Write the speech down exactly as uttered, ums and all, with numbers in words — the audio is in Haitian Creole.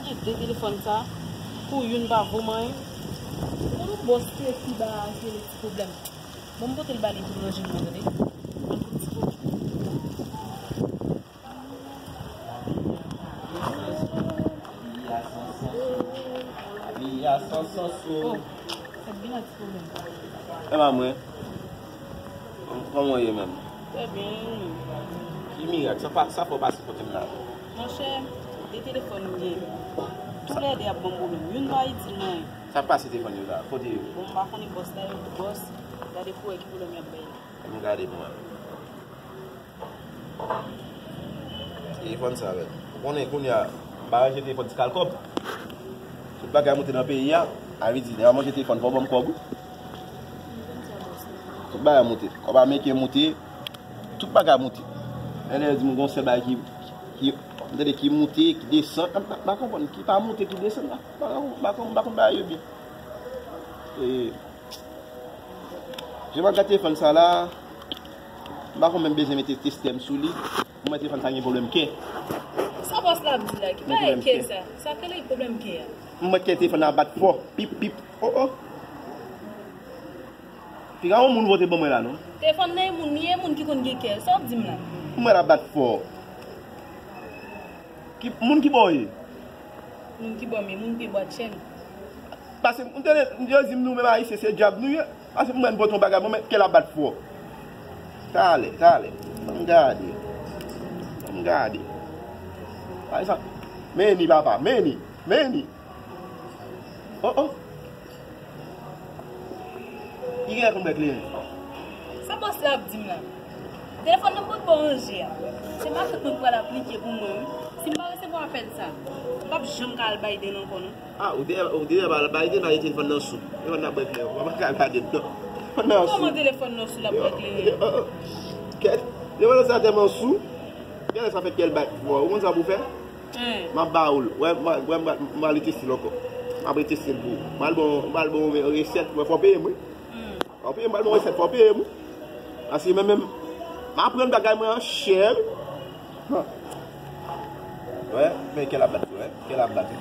De telefòn sa, pou youn pa vo manyen. Konnen bòs te ki ba rele ti pwoblèm. Bon, m pote l ba li pou l ranje l mwen, tande. Mwen pou ti pwoblèm. Abiye a san sans. Oh, sa t gen la ti pwoblèm. E pa mwen. Kòman w ye menm? Trè byen. Ki mirak? Sa pa, sa fè w pase kote m la? Monchè, de telefòn m gen. Toulède ap ban m pwoblèm. Youn pa itil mwen. Sa pase telefòn yo la? Kote yo? Bon, m pa konnen bòs la, yo di bòs, gade pou wè ki pwoblèm y ap bay la. Ann gade pou mwen. Telefòn sa, men. Ou konnen kounye a, m pa ranje telefòn ti kal kòb. Tout bagay monte nan peyi a, a vle di, lè w ap manje telefòn, fò w ban m kòb, wi. Tout bagay monte. Kòb ameriken monte, tout bagay monte. Men lè yo di m gon sèl bagay ki, ki, m tande ki monte, ki desann, m pa, m pa konprann ki pa monte, ki desann la. M pa konprann, m pa konprann bagay yo byen. E, jan m ap gade telefòn sa la, m pa konn menm bezwen mete testè m sou li. Pou mwen telefòn sa gen pwoblèm kè. Sa bòs la ap di la? Ki bagay kè sa? Sa k rele pwoblèm kè a? M wè kè telefòn nan ap bat fò. Pip, pip. Oh, oh. Piga yon moun vote ban mwen la, non? Telefòn nan e moun li ye, moun ki konn gen kè. Sa w ap di m la? M wè l ap bat fò. Ki, moun ki bò w ye? Moun ki bò m ye, moun pye bwat chèn. Paske m tande yo di m nou menm Ayisyen se dyab nou ye. Paske m wè n pote yon bagay, mwen men kè l ap bat fò. Talè, talè. Ban m gade. Ban m gade. Ay sa. Meni, papa, meni, meni. Oh, oh. Ki gen konn bèk li? Sa bòs la ap di m la? Telefòn nan potko ranje a. Se matant mwen k pral aplike pou mwen, wi. Si m pa resevwa apèl sa, m p ap janm ka al Biden ankò, non. Ah, ou te, ou te al Biden, ba telefòn nan sou. Telefòn nan bèk li. Ou pa ka al Biden, non. Telefòn nan sou. Kòman telefòn nan sou l ap bèk li? Kèt. Telefòn nan sa tèlman sou. Gade sa fèt kè l bat. Bon, ou konn sa pou fè? M ap ba ou l. Wè, m a, wè, m a, m a reteste l ankò. M ap reteste l pou ou. M al bon, m al bon resèt. Wè, fò w peye m, wi. Fò w peye m, m al bon resèt. Fò w peye m, wi. Paske mwen menm, m aprann bagay mwen an chè, wi. Wè, men kè l ap bat, wè. Kè l ap bat.